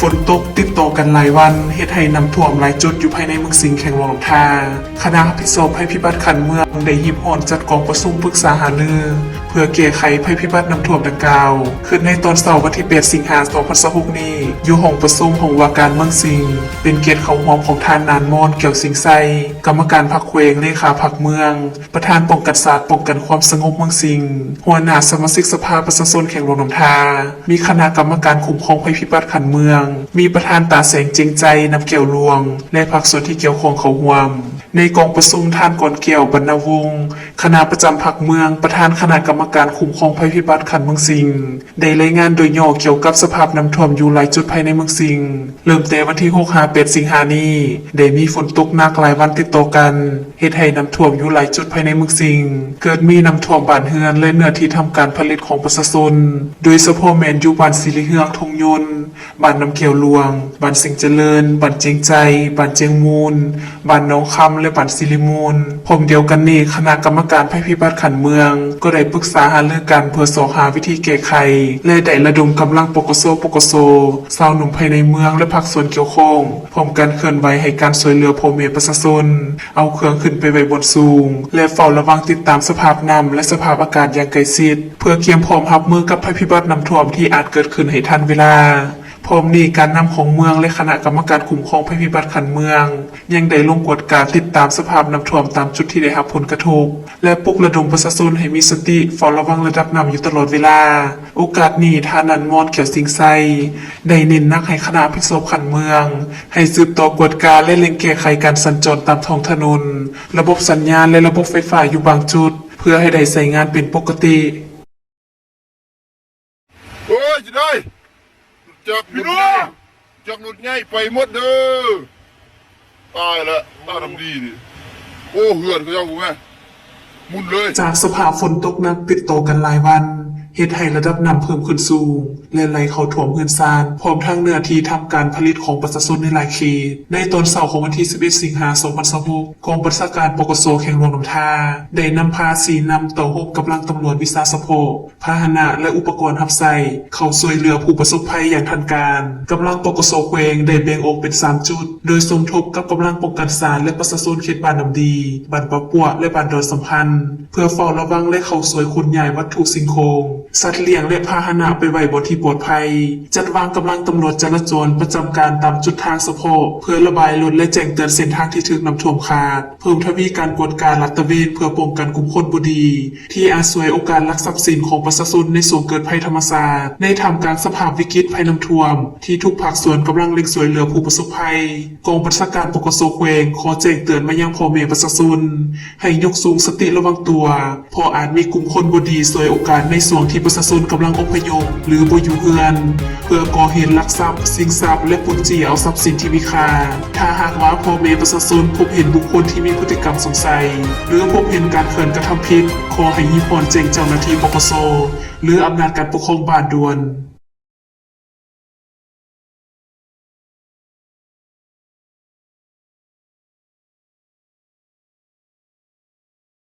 ຝົນຕົກຕິດຕໍ່ກັນຫຼາຍວັນ ເຮັດໃຫ້ນ້ຳຖ້ວມຫຼາຍຈຸດຢູ່ພາຍໃນເມືອງສິງ ແຂວງຫຼວງນ້ຳທາ. ຄະນະຮັບຜິດຊອບໄພພິບັດຂັ້ນເມືອງໄດ້ຮີບຮ້ອນຈັດກອງປະຊຸມປຶກສາຫາລື ເພື່ອແກ້ໄຂໄພພິບັດນ້ຳຖ້ວມດັ່ງກ່າວ ຂຶ້ນໃນຕອນເຊົ້າວັນທີແປດ ສິງຫາ ສອງພັນຊາວຫົກນີ້ ຢູ່ຫ້ອງປະຊຸມຫ້ອງວ່າການເມືອງສິງ, ເປັນກຽດເຂົ້າຮ່ວມຂອງທ່ານ ໜານມອນ ແກ້ວສິງໄຊ, ກຳມະການພັກແຂວງ, ເລຂາພັກເມືອງ, ປະທານປ້ອງກັນຊາດ ປ້ອງກັນຄວາມສະຫງົບເມືອງສິງ, ຫົວໜ້າສະມາຊິກສະພາປະຊາຊົນແຂວງຫຼວງນ້ຳທາ, ມີຄະນະກຳມະການຄຸ້ມຄອງໄພພິບັດຂັ້ນເມືອງ, ມີປະທານ ຕາແສງ ເຈັງໃຈ ນຳແກ້ວຫຼວງ ແລະ ພາກສ່ວນທີ່ກ່ຽວຂ້ອງເຂົ້າຮ່ວມ. ໃນກອງປະຊຸມ ທ່ານ ກອນແກ້ວ ບັນນາວົງ ຄະນະປະຈຳພັກເມືອງ, ປະທານຄະນະກຳມະການຄຸ້ມຄອງໄພພິບັດຂັ້ນເມືອງສິງ ໄດ້ລາຍງານໂດຍຫຍໍ້ກ່ຽວກັບສະພາບນ້ຳຖ້ວມຢູ່ຫຼາຍຈຸດພາຍໃນເມືອງສິງ. ເລີ່ມແຕ່ວັນທີຫົກ ຫາ ແປດ ສິງຫານີ້ ໄດ້ມີຝົນຕົກໜັກຫຼາຍວັນຕິດຕໍ່ກັນ ເຮັດໃຫ້ນ້ຳຖ້ວມຢູ່ຫຼາຍຈຸດພາຍໃນເມືອງສິງ, ເກີດມີນ້ຳຖ້ວມບ້ານເຮືອນ ແລະ ເນື້ອທີ່ທຳການຜະລິດຂອງປະຊາຊົນ, ໂດຍສະເພາະແມ່ນຢູ່ບ້ານສີລິເຮືອງ ທົ່ງຍົນ, ບ້ານນ້ຳແກ້ວຫຼວງ, ບ້ານສິງຈະເລີນ, ບ້ານຈຽງໃຈ, ບ້ານຈຽງມູນ, ບ້ານໜອງຄຳ ແລະ ບ້ານສີລິມູນ. ພ້ອມດຽວກັນນີ້, ຄະນະກຳມະການໄພພິບັດຂັ້ນເມືອງ ກໍໄດ້ປຶກສາຫາລືກັນເພື່ອຊອກຫາວິທີແກ້ໄຂ ແລະ ໄດ້ລະດົມກຳລັງ ປກສ, ປກສ, ຊາວໜຸ່ມພາຍໃນເມືອງ ແລະ ພາກສ່ວນກ່ຽວຂ້ອງ ພ້ອມກັນເຄື່ອນໄຫວໃຫ້ການຊ່ວຍເຫຼືອພໍ່ແມ່ປະຊາຊົນ, ເອົາເຄື່ອງຂຶ້ນໄປໄວ້ບ່ອນສູງ ແລະ ເຝົ້າລະວັງຕິດຕາມສະພາບນ້ຳ ແລະ ສະພາບອາກາດຢ່າງໃກ້ຊິດ ເພື່ອກຽມພ້ອມຮັບມືກັບໄພພິບັດນ້ຳຖ້ວມທີ່ອາດເກີດຂຶ້ນໃຫ້ທັນເວລາ. ພ້ອມນີ້, ການນຳຂອງເມືອງ ແລະ ຄະນະກຳມະການຄຸ້ມຄອງໄພພິບັດຂັ້ນເມືອງ ຍັງໄດ້ລົງກວດກາຕິດຕາມສະພາບນ້ຳຖ້ວມຕາມຈຸດທີ່ໄດ້ຮັບຜົນກະທົບ ແລະ ປຸກລະດົມປະຊາຊົນໃຫ້ມີສະຕິເຝົ້າລະວັງລະດັບນ້ຳຢູ່ຕະຫຼອດເວລາ. ໂອກາດນີ້, ທ່ານ ໜານມອນ ແກ້ວສິງໄຊ ໄດ້ເນັ້ນໜັກໃຫ້ຄະນະຮັບຜິດຊອບຂັ້ນເມືອງ ໃຫ້ສືບຕໍ່ກວດກາ ແລະ ເລັ່ງແກ້ໄຂການສັນຈອນຕາມທ້ອງຖະໜົນ, ລະບົບສັນຍານ ແລະ ລະບົບໄຟຟ້າຢູ່ບາງຈຸດ ເພື່ອໃຫ້ໄດ້ໃຊ້ງານເປັນປົກກະຕິ. ໂອ້ຍ ຊິໄດ້ ລົດຈັກ ພີ່ນ້ອງ ລົດໃຫຍ່ ຈັກລົດໃຫຍ່ໄປໝົດເດີ. ຕາຍລະ ຕາດຳດີນີ້ ໂອ້ ເຮືອນເຂົາເຈົ້າພຸ້ນແມ ໝຸ່ນເລີຍ. ຈາກສະພາບຝົນຕົກໜັກຕິດຕໍ່ກັນຫຼາຍວັນ ເຮັດໃຫ້ລະດັບນ້ຳເພີ່ມຂຶ້ນສູງ ແລະ ໄຫຼເຂົ້າຖ້ວມເຮືອນຊານ ພ້ອມທັງເນື້ອທີ່ທຳການຜະລິດຂອງປະຊາຊົນໃນຫຼາຍເຂດ. ໃນຕອນເຊົ້າຂອງວັນທີສິບເອັດ ສິງຫາ ສອງພັນຊາວຫົກ ກອງບັນຊາການ ປກສ ແຂວງຫຼວງນ້ຳທາ ໄດ້ນຳພາຊີ້ນຳຕໍ່ຮົບກຳລັງຕຳຫຼວດວິຊາສະເພາະ ພາຫະນະ ແລະ ອຸປະກອນຮັບໃຊ້ ເຂົ້າຊ່ວຍເຫຼືອຜູ້ປະສົບໄພຢ່າງທັນການ. ກຳລັງ ປກສ ແຂວງ ໄດ້ແບ່ງອອກເປັນສາມຈຸດ ໂດຍສົມທົບກັບກຳລັງປ້ອງກັນຊາດ ແລະ ປະຊາຊົນເຂດບ້ານນ້ຳດີ, ບ້ານປາປົວະ ແລະ ບ້ານດອນສຳພັນ ເພື່ອເຝົ້າລະວັງ ແລະ ເຂົ້າຊ່ວຍຂົນຍ້າຍວັດຖຸສິ່ງຂອງ, ສັດລ້ຽງ ແລະ ພາຫະນະໄປໄວ້ບ່ອນທີ່ປອດໄພ, ຈັດວາງກຳລັງຕຳຫຼວດຈະລາຈອນປະຈຳການຕາມຈຸດທາງສະເພາະ ເພື່ອລະບາຍລົດ ແລະ ແຈ້ງເຕືອນເສັ້ນທາງທີ່ຖືກນ້ຳຖ້ວມຂາດ, ເພີ່ມທະວີການກວດກາລາດຕະເວນເພື່ອປ້ອງກັນກຸ່ມຄົນບໍ່ດີ ທີ່ອາດສວຍໂອກາດລັກຊັບສິນຂອງປະຊາຊົນໃນຊ່ວງເກີດໄພທຳມະຊາດ. ໃນທ່າມກາງສະພາບວິກິດໄພນ້ຳຖ້ວມທີ່ທຸກພາກສ່ວນກຳລັງເລັ່ງຊ່ວຍເຫຼືອຜູ້ປະສົບໄພ, ກອງບັນຊາການ ປກສ ແຂວງ ຂໍແຈ້ງເຕືອນມາຍັງພໍ່ແມ່ປະຊາຊົນ ໃຫ້ຍົກສູງສະຕິລະວັງຕົວ ເພາະອາດມີກຸ່ມຄົນບໍ່ດີສວຍໂອກາດໃນຊ່ວງທີ່ປະຊາຊົນກຳລັງອົບພະຍົບ ຫຼື ບໍ່ຢູ່ເຮືອນ ເພື່ອກໍ່ເຫດລັກຊັບ, ຊິງຊັບ ແລະ ປຸ້ນຈີ້ເອົາຊັບສິນທີ່ມີຄ່າ. ຖ້າຫາກວ່າພໍ່ແມ່ປະຊາຊົນພົບເຫັນບຸກຄົນທີ່ມີພຶດຕິກຳສົງໄສ ຫຼື ພົບເຫັນການເຄື່ອນກະທຳຜິດ, ຂໍໃຫ້ຮີບຮ້ອນແຈ້ງເຈົ້າໜ້າທີ່ ປກສ ຫຼື ອຳນາດການປົກຄອງບ້ານດ່ວນ.